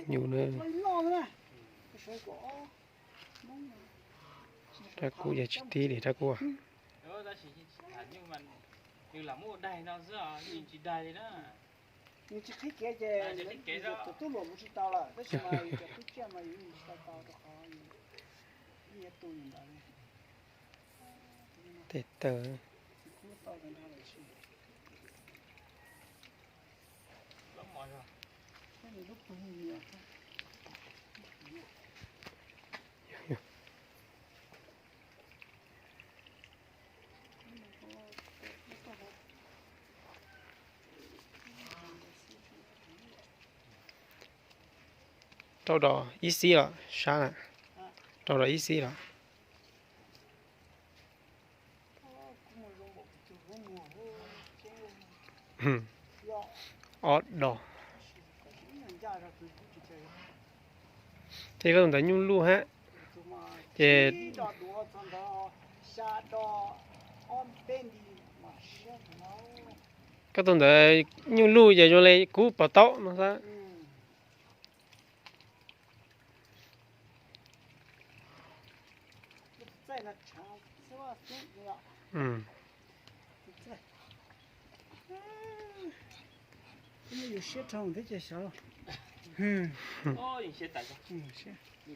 Nyuj na. Rab kub ces tsis tib li rab kub. Tes taw. Rau rau ib xib los sab na. Rau rau ib xib los. Ob dos. Ces koj tus ntawd nyuj luj hab. Ces koj tus ntawd nyuj luj ces zoo le kub pov taub no xwb.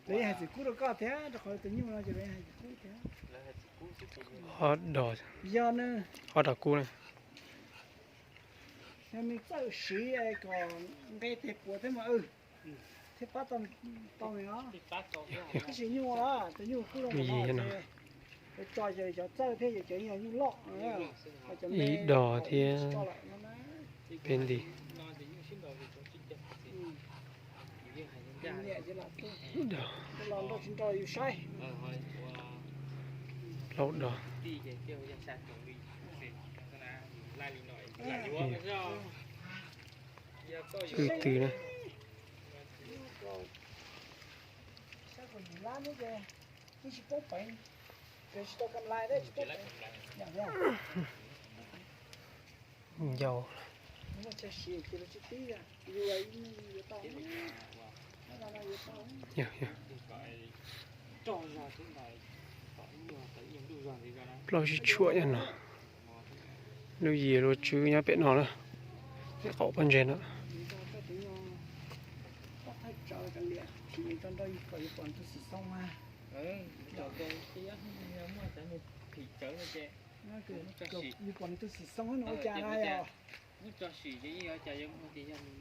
Lawv yeej hais txim kub rau koj thiab, rau qhov tus nyuj no ces lawv yeej hais txim kub thiab. Ob dos, yog ne, ob dos kub na. Yog nws txawj siv kom nqe teg puas thiab mas thiaj pab tau nws os. Tab sis nyuj os, tus nyuj kub zoo li no ces lawv tso ces cov txawj thiab ces cov yog nyuj loj. Ib dos thiab peb nti. Ib dos, plaub dos. Kwv tw na. Ncau. Yog, yog. Plaub sib tshuam yog no. Lub yias lub tswb nyob pem no na, pem qaum pob ntseg no.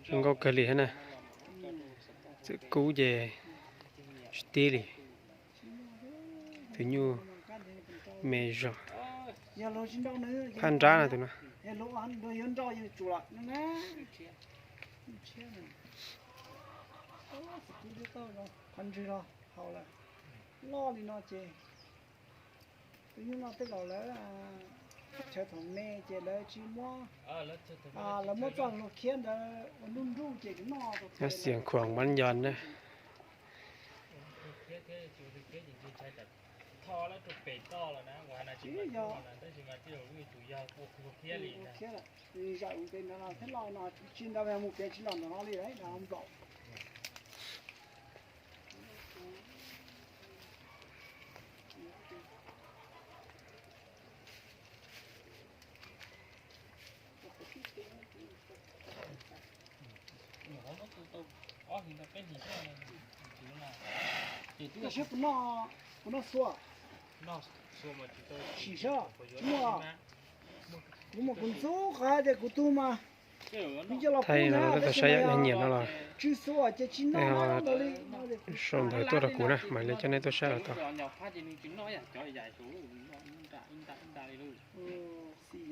Zoo nkauj kawg li thiab na. Txawm kub ces tsis tib li. Tus nyuj me zog. Phab nrab no tus no. Loj li no ces tus nyuj no tej zaum lawv chaw thaum me ces lawv tsis muab, lawv muab txoj hlua khiab ntawd ua nruj nruj ces noj. Nyob Xiav Khuam Npab Nco na. Zaum ntawd no thiab loj no tsis nrog mus pem tsis los ntawm no li lawm nplaum. Koj saib kuv noj, kuv noj xua. Sim saib, tsis muaj, kuv mas kuv ntxub qhov hais tias kuv tug mas kuv cia los pub na, tab sis mas yog tswv xua ces tsis noj na, ntawd li. Sau ntawv tuaj rau kuv na, mam li coj nej tuaj saib tau.